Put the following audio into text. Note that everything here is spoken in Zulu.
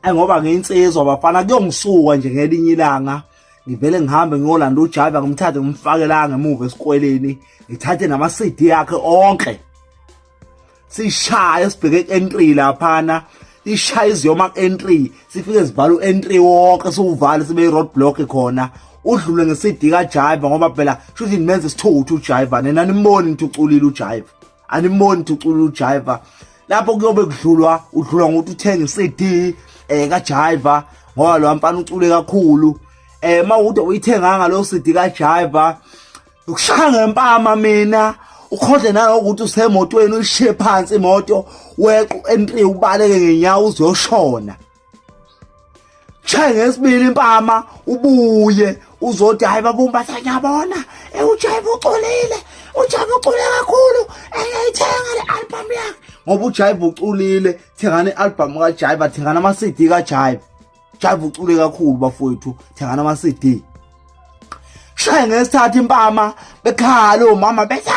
Ayi ngoba ngiyinsizwa bafana, kuyongisuka nje ngelinye ilanga ngivele ngihambe ngiyolanda uJaiva, ngimthathe ngimfake la ngemuva esikweleni, ngithathe nama-CD yakhe onke, sishaye sibheke ku-entry laphana, ishaye iziyoma ku-entry, sifike sivale u-entry wonke, siwuvale sibe i-road block khona, udlule nge-CD kaJaiva, ngoba phela shuthi nimenze isithuthu uJaiva. Nina nimboni nithi uculile uJaiva, animboni nithi uculile uJaiva. Lapho kuyobe kudlulwa, udlulwa ngokuthi uthenge i-CD kaJaiva, ngoba lo mfana ucule kakhulu. Mawukuthi uyithenganga lo CD kaJaiva, ukushaya ngempama mina, ukhodle nanokuthi usemotweni, uyishiye phansi imoto, wequ entry, ubaleke ngenyawo uzoshona. Shaye ngesibili impama, ubuye uzothi, "Hayi babumba, ngiyabona uJaiva uculile, uJaiva ucule kakhulu, engiyithenga le album yakhe," ngoba uJaiva uculile. Thengani i-album kaJaiva, thengani ama-CD kaJaiva. Jaiva ucule kakhulu bafowethu, thengani ama-CD. Shaye ngesithathu impama, bekhala omama bethi